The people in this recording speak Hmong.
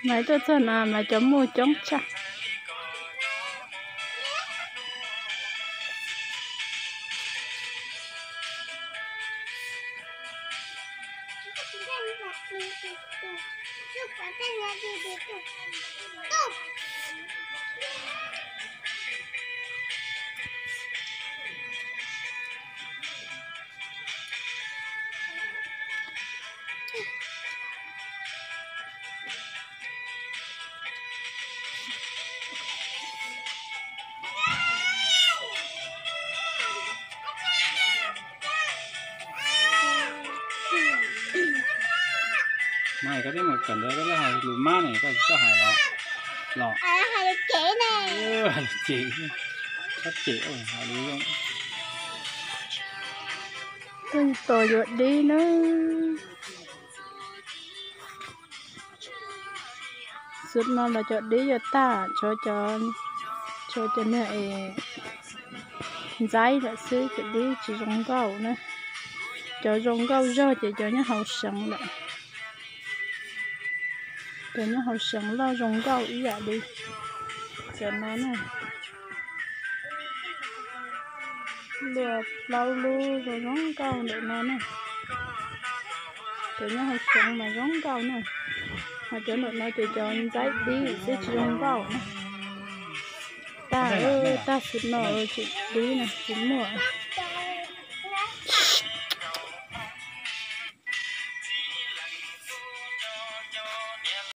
Mas tuaj txog no mas cov muj coob tshaj. Mas koj twb mus kawm ntawv koj twb hais lus mab ne, koj tsis txhob hais los, los hais lus ces, txhob cem, hais lus zoo. Tuaj tos yuav dib na. Xub no los cov dib yuav tag, tshuav cov, tshuav cov niag es ntxaib lawm xwb, cov dib tsis zoo nkauj na. Cov zoo nkauj zog ces cov nyob hauv seev lawm. Cov nyob hauv seev loj zoo nkauj ib yam li cov no na. Luaj plaub lub zoo zoo nkauj ntawm no na. Cov nyob hauv seev mas zoo nkauj na. Ho cov ntawm no ces cov ntxaib dib xwb tsis zoo nkauj na. Tag, tag xwb no, tsis dib na, tsis muaj.